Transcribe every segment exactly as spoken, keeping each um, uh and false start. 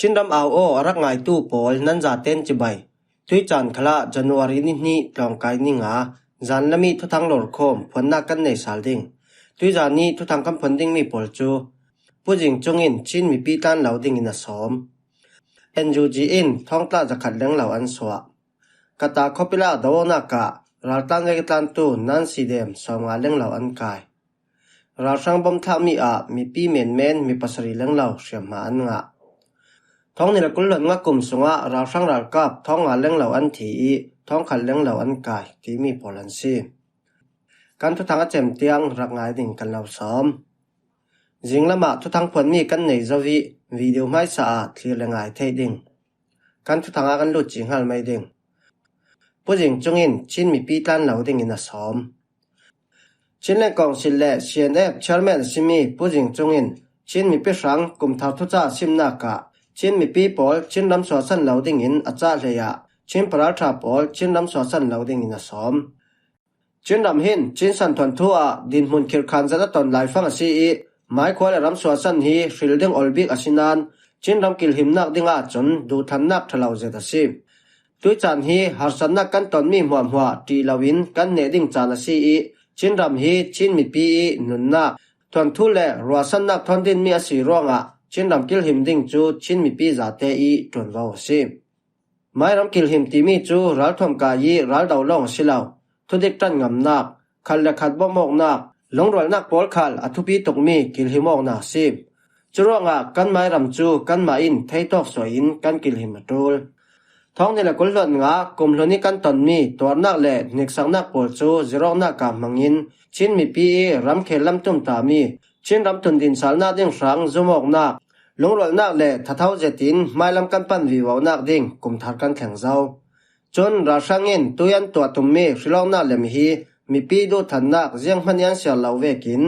Chinram au aw a rak ngaitu pawl nan zaten cibai. Tuicaan khalah January ni hnih tlawngkai ni nga zanlami thuthang lorkhawm phuannak kan nei sal ding. Tuizan ni thuthang kan phuan dingmi pawl cu Pu Zing Cung in Chin mipi tlan lo dingin a sawm. N U G in thawngtla zakhat leng lo an suah. Kata khuapi lak do awknak ah raltlan vek i tlantu Nancy Dem sawmnga leng lo an kai. Ralhrang bom thlakmi ah mipi menmen mi pasarih leng lo hriamhma an ngah. Thawng hnih le kul hluan nga kum sungah ralhrang ralkap thawng nga leng lo an thi i thawng khat leng lo an kai timi pawl an si. Kan thuthang a cem tiang rak ngai ding kan lo sawm. Zinglam ah thuthang phuanmi kan nei zo i video hmaisa ah thlir le ngai theih ding. Kan thuthang ah kan lut ci hngal mai ding. Pu Zing Cung in Chin mipi tlan lo dingin a sawm. Chinland Council le C N F chairman a simi Pu Zing Cung in Chin mipi hrang kumthar thuca a simnak ah Chin mipi pawl Chinram suahsan lo dingin a cah hlei ah Chin paralṭha pawl Chinram suahsan lo dingin a sawm. Chinram hin Chin santhuanthu ah dinhmun khirhkhan zet a ton laifang a si i, maikhua le ram suahsan hi hril ding olbik a si nain, Chinram kilhimnak ding ahcun duhthlannak ṭha lo zet a si. Tuicaan hi harsatnak kan tonmi hmuahhmuah ṭih loin kan neh ding caan a si i, Chinram hi Chin mipi i nunnak, thuanthu le ruahsannak thawn dinmi a si ruangah Chinram kilhim ding cu Chin mipi zate i ṭuanvo a si. Mairam kilhim timi cu ralthuam kai i raldo lawng a si lo. Thudik ṭan ngamnak, khat le khat bawmh awknak, lungrualnak pawl khal a thupi tukmi kilhim awknak a si. Curuangah kan Mairam cu kanmah in theitawk suai in kan kilhim a ṭul. Thawng hnih le kul hluan nga kum hlun i kan tonmi tuarnak le hniksaknak pawl cu zirawknak ah hmangin Chin mipi i ramkhel lam tumtahmi Chin ramtun dinsalnak ding hrang zumawknak, lungrualnak le thatho zetin hmailam kan pan vivonak ding kumthar kan thleng zo. Cun ralhrang in tui an tuah tummi hrilawknak lem hi mipi duhthlannak zianghman i an siar lo vekin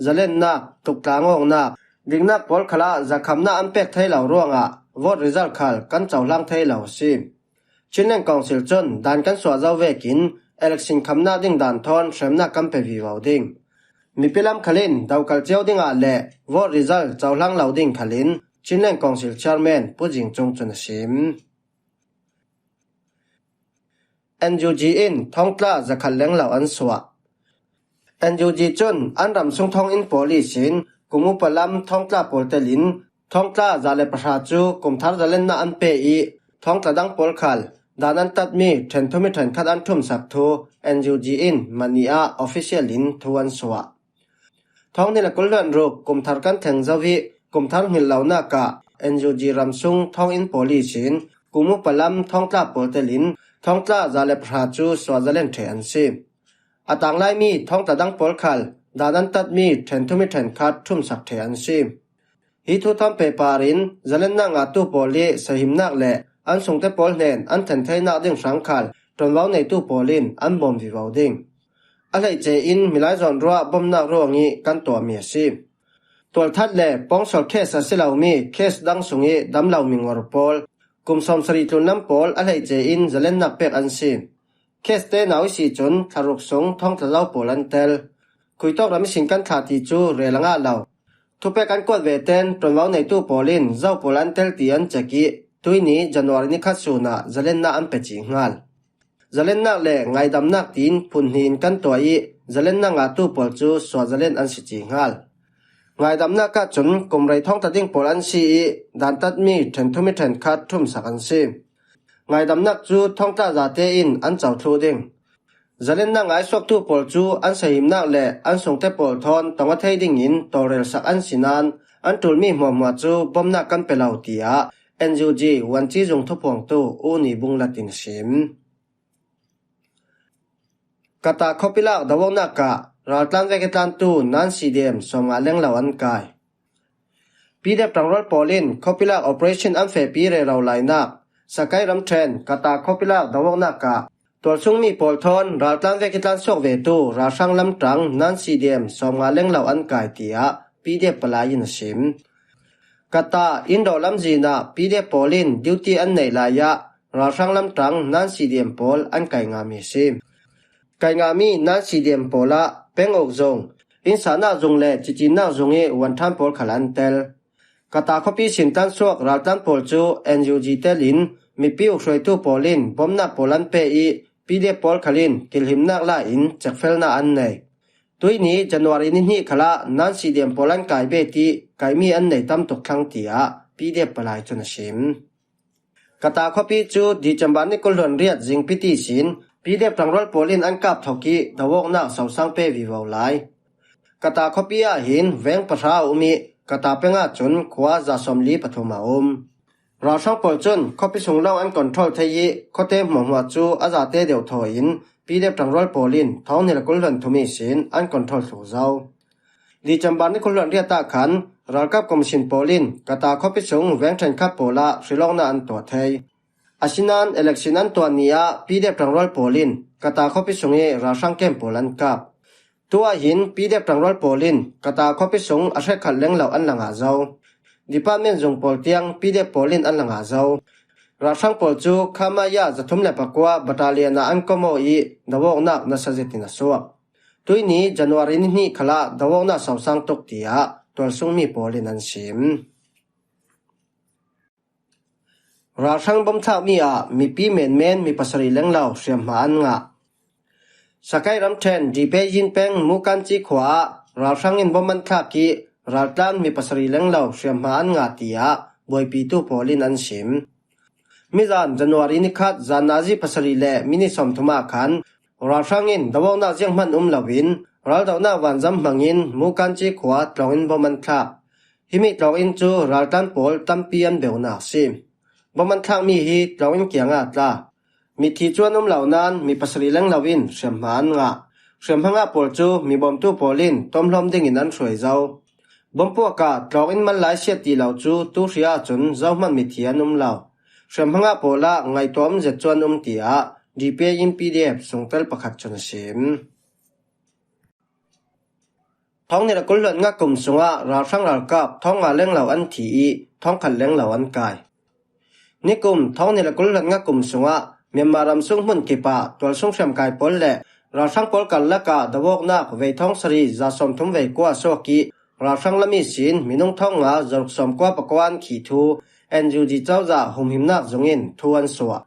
zalennak, tuktlang awknak, diknak pawl khalah zakhamnak an pek thei lo ruangah vote result khal kan cohlang thei lo a si. Chinland Council cun dan kan suah zo vekin election khamnak ding dan thawn hremnak kan pe vivo ding. Mipi lam khal in dokal cio dingah le vote result cohlang lo ding khalin Chinland Council Chairman Pu Zing Cung cun a sim. N U G in thawngtla zakhat leng lo an suah. N U G cun an ram sung thawnginn pawl ihsin kum upa lam thawngtla pawl telin thawngtla za le pahra cu kumthar zalennak an pe i thawngtla dang pawl khal dan an tatmi ṭhen thum i ṭhenkhat an ṭhumsak thu N U G in mani ah official in thu an suah. Thawng hnih le kul hluan ruk kumthar kan thleng zo i kumthar hngilh lonak ah N U G ram sung thawnginn pawl ihsin kum upa lam thawngtla pawl telin thawngtla za le pahra cu suah zalen ṭheh an si. A tanglaimi thawngtla dang pawl khal dan an tatmi ṭhen thum i ṭhenkhat ṭhumsak ṭheh an si. Hi thu thawn pehpar in zalennak ngahtu pawl i sahimnak le an sungte pawl hnen an thlen theinak ding hrang khal ṭuanvo neitu pawl in an bawm vivo ding. A hleice in milai zawnruah bawmnak ruang i kan tuahmi a si. Tualthat le pawngsual case a si lomi case dang sung i dam lo mingor pawl, kum sawmsarih tlunlam pawl a hleice in zalennak pek an si. Case te nau ihsi cun thlaruk sung thawngtla zo pawl an tel. Khuitawk ram ihsin kan thlah ti cu rel a ngah lo. Thupek an kuat ve ten ṭuanvo neitu pawl in zo pawl an tel ti an cek i tuini January ni khat sun ah zalennak an pe cih hngal. Zalennak le ngaidamnak tiin phun hnih in kan tuah i zalennak ngahtu pawl cu suah zalen an si cih hngal. Ngaidamnak ah cun kum rei thawngtla ding pawl an si i dantatmi ṭhen thum i ṭhenkhat ṭhumsak an si. Ngaidamnak cu thawngtla zate in an co thluh ding. Zalennak ngaisuaktu pawl cu an sahimnak le an sungte pawl thawn tong a thei dingin tawlrelsak an si nain an ṭulmi hmuahhmuah cu bawmnak kan pe lo, tiah N U G vuanci zung thuphuangtu U Ni Bung Lat in a sim. Kata khuapi lak do awknak ah raltlan vek i tlantu Nancy Dem sawmnga leng lo an kai. P D F ṭangrual pawl in khuapi lak operation an fehpi rero lainak Sakai ramṭhen Kata khuapi lak do awknak ah tualsungmi pawl thawn raltlan vek i tlan suak vetu ralhrang lamṭang Nancy Dem sawmnga leng lo an kai, tiah P D F palai in a sim. Kata Indo lamzin ah P D F pawl in duty an neih lai ah ralhrang lamṭang Nancy Dem pawl an kai ngami a si. Kai ngami Nancy Dem pawl ah peng uk zung, innsahnak zung le cicinnak zung i vuanṭhan pawl khal an tel. Kata khuapi sintlan suak raltlan pawl cu N U G telin mipi ukhruaitu pawl in bomnak pawl an pe ih P D F pawl khalin kilhimnak la in cekfelna an nei. Tuihni January ni hnih khalah nan sidiam pawl an kai bet ih kaihmi an nei tamtuk thlang, tiah P D F palai cun a sim. Kata khuapi cu December ni kul hluan riat zingpi ti sin P D F ṭangrual pawl in an kap thok ih dovawknak sosang pe vivo lai. Kata khuapi ah hin veng pahra a um ih Kata peng ahcun khua za sawmli pathum a um. Ralhrang pawl cun khuapi sung lawng an control thei ih khuate hmuahhmuah cu a zate deuh thaw in P D F ṭangrual pawl in thawng hnih le kul hluan thum ihsin an control thluh zo. December ni kul hluan riat ah khan ralkap commission pawl in Kata khuapi sung veng ṭhenkhat pawl ah hrilawknak an tuah thei. Asinain election an tuah ni ah P D F ṭangrual pawl in Kata khuapi sung ih ralhrang kem pawl an kap. Tu ah hin P D F ṭangrual pawl in Kata khuapi sung a hrekkhat lenglo an la ngah zo. Department zung pawl tiang P D F pawl in an la ngah zo. Ralhrang pawl cu Khamaya zathum le pakua battalion ah an kom aw ih dovawknak nasa zetin a suak. Tuihni January ni hnih khalah dovawknak sosang tuk, tiah tualsungmi pawl in an sim. Ralhrang bomthlakmi ah mipi menmen mi pasarih lenglo hriamhma an ngah. Sakai ramṭhen Dipeyin peng Mukanci khua ah ralhrang in bom an thlak ih raltlan mi pasarih lenglo hriamhma an ngah, tiah buaipitu pawl in an sim. Mizan January ni khat zan nazi pasarih le minit sawmthum ah khan ralhrang in dovawknak zianghman um loin raldohnak vanzam hmangin Mukanci khua tlawnginn bom an thlak. Himi tlawnginn cu raltlan pawl tampi an beunak a si. Bom an thlakmi hi tlawnginn kiangah a tla. Mithi cu an um lo nain mi pasarih lenglo in hriamhma an ngah. Hriamhma ngah pawl cu mi bawmtu pawl in tomhlawm dingin an hruai zo. Bompuak ah tlawnginn mal lai siat ti lo cu tu hri ahcun zohman mithi an um lo. Hriamhma ngah pawl ah ngaihtuah um zet cu an um, tiah Dipeyin P D F sungtel pakhat cun a sim. Thawng hnih le kul hluan nga kum sungah ralhrang ralkap thawng nga lenglo an thi ih thawng khat lenglo an kai. Nikum thawng hnih le kul hluan nga kum sungah Myanmar ram sung hmun kip ah tualsung hriamkai pawl le ralhrang pawl karlak ah dovawknak vei thawng sarih za sawmthum vei kua suak ih ralhrang lam ihsin minung thawng nga zaruk sawmkua pakua an khih thu N U G cozah humhimnak zung in thu an suah.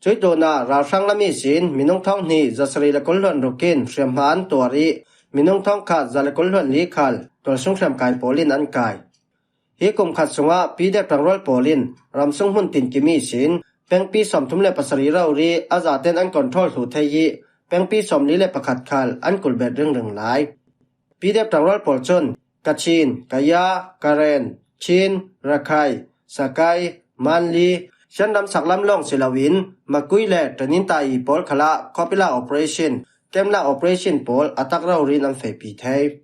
Cuih tlunah ralhrang lam ihsin minung thawng hnih zasarih le kul hluan ruk in hriamhma an tuar ih minung thawng khat za le kul hluan li khal tualsung hriamkai pawl in an kai. Hi kum khat sungah P D F ṭangrual pawl in ramsung hmun tinkim ihsin pengpi sawmthum le pasarih rori a zaten an control thluh thei ih pengpi sawmli le pakhat khal an kulbet ringring lai. P D F ṭangrual pawl cun Kachin, Kaya, Karen, Chin, Rakhine, Sakai, Manli, Shan ram saklam lawng si loin Makui le Tanintai pawl khalah Khopila Operation, Kemlak Operation pawl a tak rori in an fehpi thei.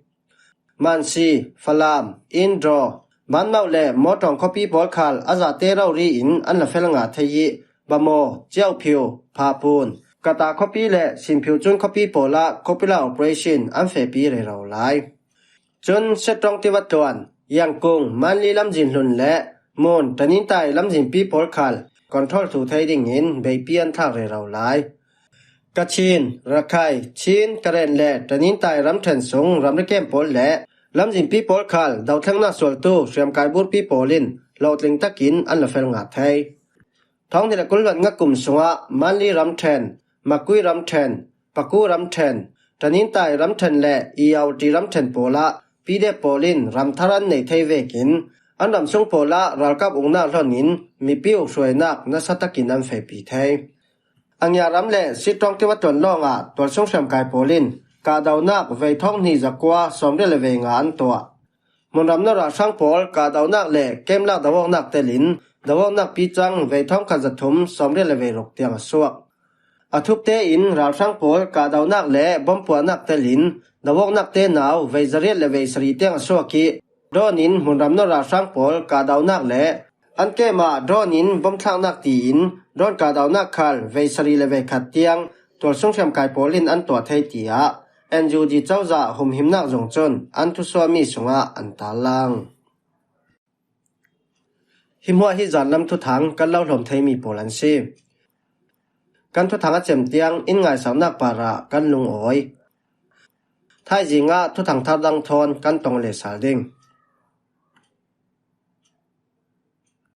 Mansi, Falam, Indro, Manmau le Mawṭawng khuapi pawl khal a zate rori in an la fel ngah thei ih Bamaw, Ciauhphiu, Phapun, Kata khuapi le Sinphiu cun khuapi pawl ah Khopila Operation an fehpi rero lai. Cun Setawng tiva tluan, Yangkung, Manli lamzin hlun le Mun, Tanintai lamzinpi pawl khal control thluh thei dingin beipi an thlak rero lai. Kachin, Rakhine, Chin, Karen le Tanintai ramṭhen sung ramri kem pawl le lamzinpi pawl khal dothlennak sualtu hriamkai burpi pawl in hlawhtling takin an la fel ngah thei. Thawng hnih le kul hluan nga kum sungah Manli ramṭhen, Makui ramṭhen, Paku ramṭhen, Tanintai ramṭhen le Irrawaddy ramṭhen pawl ah P D F pawl in ramthar an neih thei vekin an ramsung pawl ah ralkap uknak hlon in mipi ukhruainak nasa takin an fehpi thei. Angia ram le Setawng tiva tluan lawngah tualsung hriamkai pawl in kahdohnak vei thawng hnih zakua sawmriat le vei nga an tuah. Hmunram nawrah hrang pawl kahdohnak le kemlak dovawknak telin dovawknak picang vei thawng khat zathum sawmriat le vei ruk tiang a suak. A thupte in ralhrang pawl kahdohnak le bompuahnak telin dovawknak tenau vei zariat le vei sarih tiang a suak ih drone in hmunram nawrah hrang pawl kahdohnak le an kem ah drone in bomthlaknak tiin drone kahdohnak khal vei sarih le vei khat tiang tualsung hriamkai pawl in an tuah thei, tiah N U G cozah humhimnak zung cun an thusuahmi sungah an tarlang. Hi hmuah hi zanlam thuthang kan lo hlawm theimi pawl an si. Kan thuthang a cem tiang in ngaisaknak parah kan lungawi. Thaizing ah thuthang thar dang thawn kan tong le sal ding.